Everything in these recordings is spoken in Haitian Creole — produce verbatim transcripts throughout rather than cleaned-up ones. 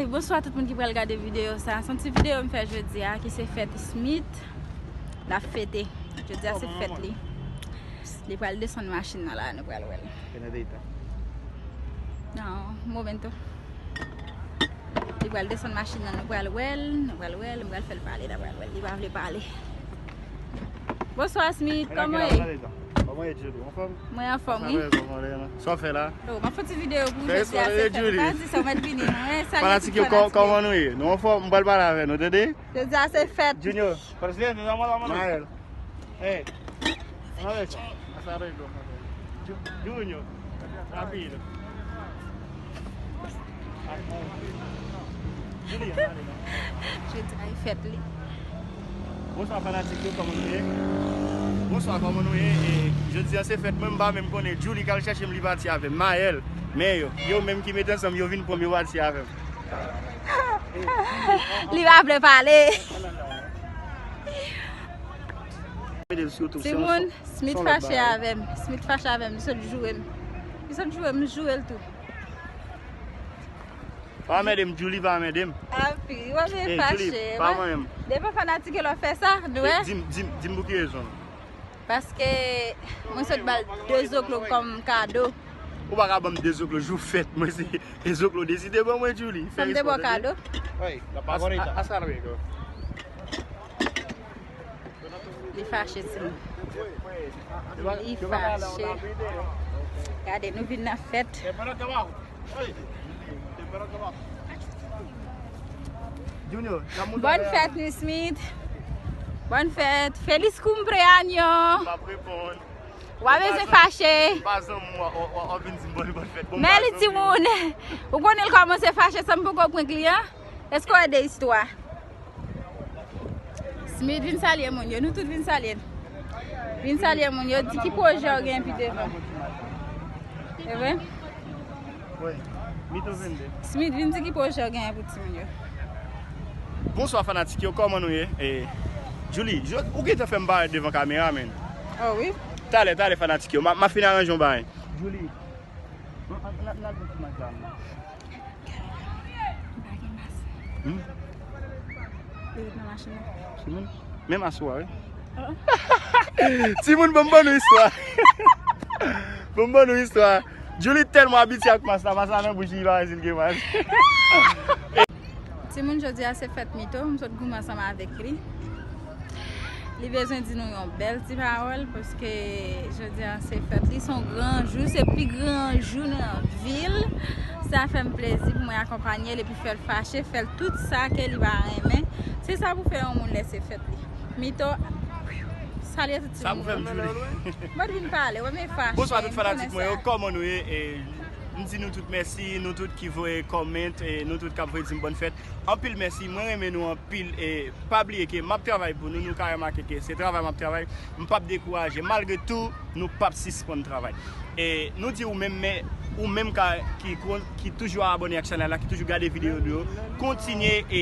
Bonswa tout moun ki pral gade videyo sa. Se yon ti videyo m fè jodi a ki se fèt Smith. L ap fete. Jodi a se fèt li. Li pral desann machin nan la, nou pral wè l. Nan momento. Li pral desann machin nan, nou pral wè l, nou pral wè l, nou pral fè l pale, n a pral wè l. Li pa vle pale. Bonswa Smith, kòman w ye? Kòman w ye, Julie? Anfòm? Mwen anfòm, wi. Sa w fè la? Oh, m ap fè ti videyo pou jodi a se fèt. Pa di sa, w mèt vini. Mwen salye tout fanatik yo. Kòman nou ye? Nou anfòm? M pral pale avè nou, tande? Jodi a se fèt. Junior. Presidente, dame la mano. Mael. Ey. Una vez. Hasta luego. Ju- Junior. Rápido. Jodi a e fèt li. Bonswa fanatik yo, kòman nou ye? Bonswa, kòman nou ye? E, jodi a se fèt mwen, m pa menm konnen. Julie k al chèche m, li pati avè m. Mael, men yo, yo menm ki met ansanm, yo vin pran m, yo pati avè m. Li pa vle pale. Timoun, Smith fache avè m. Smith fache avè m. Li sot joure m. Li sot joure m, m joure l tou. Pa anmède m, Julie, pa anmède m. Api, w ap vin fache. Pa mwen menm. Devan fanatik yo lè w fè sa, nou wè. Di m, di m, di m pou ki rezon. Paske mwen sot ba l de zoklo kòm kado. Ou pa ka ban m de zoklo jou fèt mwen, se e zoklo deside ban mwen, Julie. Fè respè, tande. Hasta luego. Li fache, timoun. Li fache. Gade, nou vin nan fèt. Bòn fèt, Miss Smith. Bòn fèt. Feliz cumpleaños. W a bezwen fache. Men li, timoun, ou konnen l kòmanse fache san m poko pran kliyan. Èske w ede istwa? Smith, vin salye moun yo, nou tout vin salye l. Vin salye moun yo, di ki pwojè w gen pi devan. E vre? Wi. Mito vennde. Smith, vin di ki pwojè w genyen pou timoun yo. Bonswa fanatik yo, kòman nou ye? E, Julie, ou gentan fè m parèt devan kamera, men. Oh wi. Talè, talè fanatik yo, m ap fin aranje yon bagay. Julie. N al pran ti maj la. M pa gen mas. Hmm? Li ret nan machin nan. Timoun. Menm asou a, wi. Timoun, ban m ban nou istwa. Ban m ban nou istwa. Julie tèlman abitye ak mas la, mas la nan bouch li, li pa wè si l gen mas. Timoun, jodi a se fèt Mito, m sot goumen ansanm avèk li. Li bezwen di nou yon bèl ti pawòl, paske jodi a se fèt li, se yon gran jou, se pi gran jou nan vi l. Sa fè m plezi pou mwen akonpanye l epi fè l fache, fè l tout sa ke li pa renmen. Se sa pou fè yon moun lè se fèt li. Mito, salye tout timoun. Sa pou fè m Julie. Mwen vin pale, w ap fache. Bonswa tout fanatik mwen yo, kòman nou ye? E, m di nou tout mèsi, nou tout ki voye kòmant, e nou tout k ap voye di m bòn fèt. Anpil mèsi, mwen renmen nou anpil, e pa bliye ke m ap travay pou nou, nou ka remake ke se travay m ap travay, m p ap dekouraje, malgre tou, nou p ap sispann travay. E nou di ou menm, men ou menm ka, ki, ki toujou abòne ak chanèl la, ki toujou gade videyo nou yo, kontinye e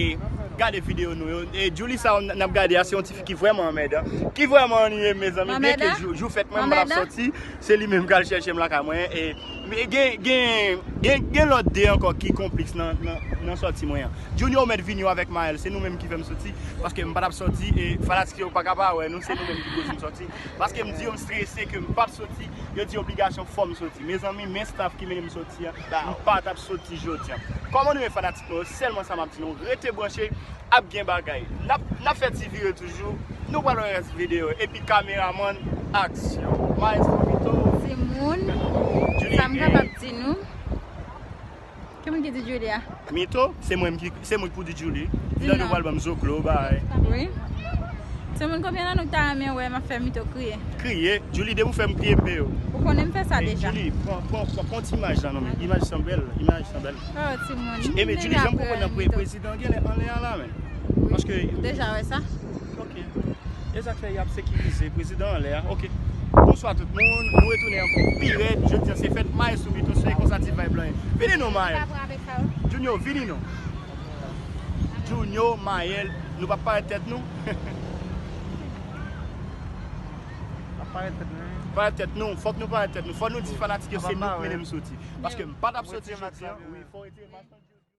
gade videyo nou yo. E Julie sa n ap gade a, se yon tifi ki vrèman anmèdan, ki vrèman annuye m, mezanmi, byen ke jou, jou fèt mwen, m p ap sòti, se li menm k al chèche m lakay mwen, e Men gen, gen, gen, gen lòt de ankò ki konplis nan, nan, nan sòti mwen an. Junior mèt vini avèk Maël, se nou menm ki fè m sòti, paske m pa t ap sòti, e fanatik yo pa ka pa wè nou, se nou menm ki pouse m sòti. Paske m di yo m strese ke m p ap sòti, yo di obligasyon fò m sòti. Mezanmi, men staff ki mennen m sòti an, m pa t ap sòti jodi an. Kòman nou ye fanatik mwen yo? Sèlman sa m ap di nou, rete branche, ap gen bagay. N ap, n ap fè ti vire toujou. Nou pral wè rès videyo. Epi kameramann, aksyon. Maestro Vito. Timoun, sa m kapab di nou? Ki moun ki di Julie a? Mito, se mwen ki, se mwen ki pou di Julie. Di non. Pral ban m zoklo, bay. Wi. Timoun, konbyen nan nou ki ta renmen wè m ap fè Mito kriye? Kriye? Julie, depi w fè m kriye, m peye w. Ou konnen m fè sa deja. Julie, pran, pran, pran, pran ti imaj la, non, men. Imaj san bèl, imaj san bèl. Oh, timoun. Ebyen, Julie, jan m konprann nan pre-, prezidan genlè anlè a la, men. Paske ou deja wè sa? Ok. E sa k fè y ap sekirize prezidan anlè a. Ok. Bonswa tout moun. Nou retounen ankò pi rèd. Jodi a se fèt Maestro Vito, se konsa ti vibe lan ye. Vini non, Maël. Junior, vini non. Junior, Maël, nou p ap parèt tèt nou. Parèt tèt nou. Parèt tèt nou. Fòk nou parèt tèt nou. Fò nou di fanatik yo se nou k mennen m soti. Paske m pa t ap soti jodi a. Wi, fò w retire mask lan.